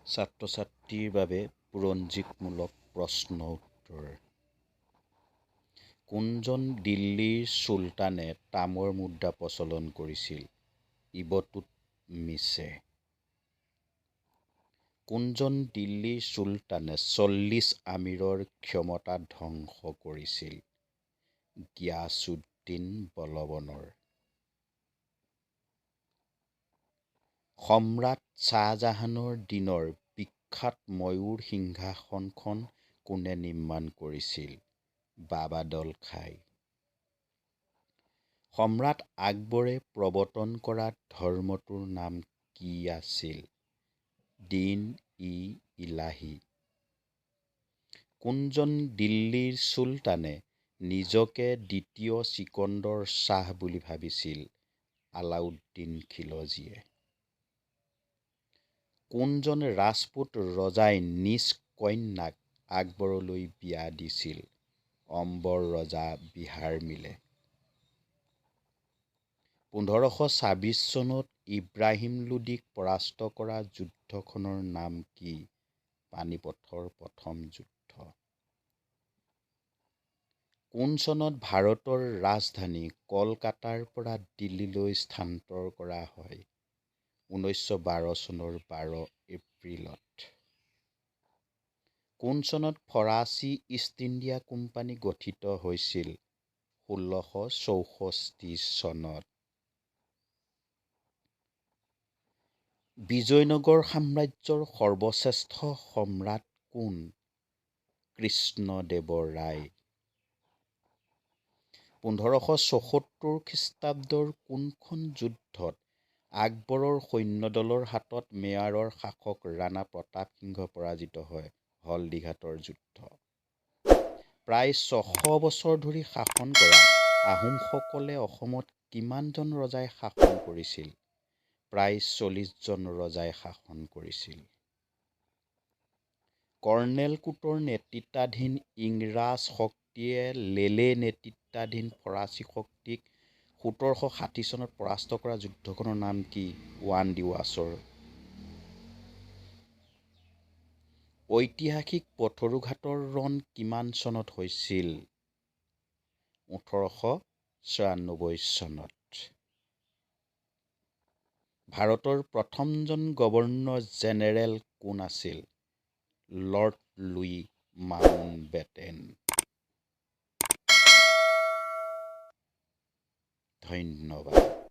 ছাত্ৰ ছাত্ৰীৰ বাবে বুৰঞ্জীমূলক প্ৰশ্ন উত্তৰ। কোনজন দিল্লীৰ চুলতানে তামৰ মুদ্ৰা প্ৰচলন কৰিছিল? ইলতুৎমিছে। কোনজন দিল্লীৰ চুলতানে 40 আমিৰৰ ক্ষমতা ধ্বংস কৰিছিল? গিয়াছুদ্দিন বলবনৰ। সম্ৰাট ছাহজাহানৰ দিনৰ বিখ্যাত ময়ূৰ সিংহাসনখন কোনে নিৰ্মাণ কৰিছিল? বাবাদল খাই। সম্ৰাট আকবৰে প্ৰৱৰ্তন কৰা ধৰ্মটোৰ নাম কি আছিল? দিন-ই-ইলাহী। কোনজন দিল্লীৰ চুলতানে নিজকে দ্বিতীয় চিকন্দৰ শ্বাহ বুলি ভাবিছিল? আলাউদ্দিন খিলজীয়ে। কোনজন ৰাজপুত ৰজাই নিজ কন্যাক আকবৰলৈ বিয়া দিছিল? অম্বৰ ৰজা বিহাৰমিলে। 1526 চনত ইব্ৰাহিম লোদীক পৰাস্ত কৰা যুদ্ধখনৰ নাম কি? পানিপথৰ প্ৰথম যুদ্ধ। কোন চনত ভাৰতৰ ৰাজধানী কলকাতাৰ পৰা দিল্লীলৈ স্থানান্তৰ কৰা হয়? 1912 চনৰ 12 এপ্ৰিলত। কোন চনত ফৰাচী ইষ্ট ইণ্ডিয়া কোম্পানী গঠিত হৈছিল? 1664 চনত। বিজয়নগৰ সাম্ৰাজ্যৰ সৰ্বশ্ৰেষ্ঠ সম্ৰাট কোন? কৃষ্ণদেৱৰায়। 1574 খ্ৰীষ্টাব্দৰ কোনখন যুদ্ধত আকবৰৰ সৈন্যদলৰ হাতত মেৱাৰৰ শাসক ৰাণা প্ৰতাপ সিংহ পৰাজিত হয়? হলদিঘাটৰ যুদ্ধ। প্ৰায় 600 বছৰ ধৰি শাসন কৰা আহোমসকলে অসমত কিমানজন ৰজাই শাসন কৰিছিল? প্ৰায় 40জন ৰজাই শাসন কৰিছিল। কৰ্ণেল কুটৰ নেতৃত্বাধীন ইংৰাজ শক্তিয়ে লেলে নেতৃত্বাধীন ফৰাচী শক্তিক 1760 চনত পৰাস্ত কৰা যুদ্ধখনৰ নাম কি? ৱানডিৱাছৰ। ঐতিহাসিক পথৰুঘাটৰ ৰণ কিমান চনত হৈছিল? 1894 চনত। ভাৰতৰ প্ৰথমজন গৱৰ্ণৰ জেনেৰেল কোন আছিল? Lord Louis Mountbatten. ধন্যবাদ।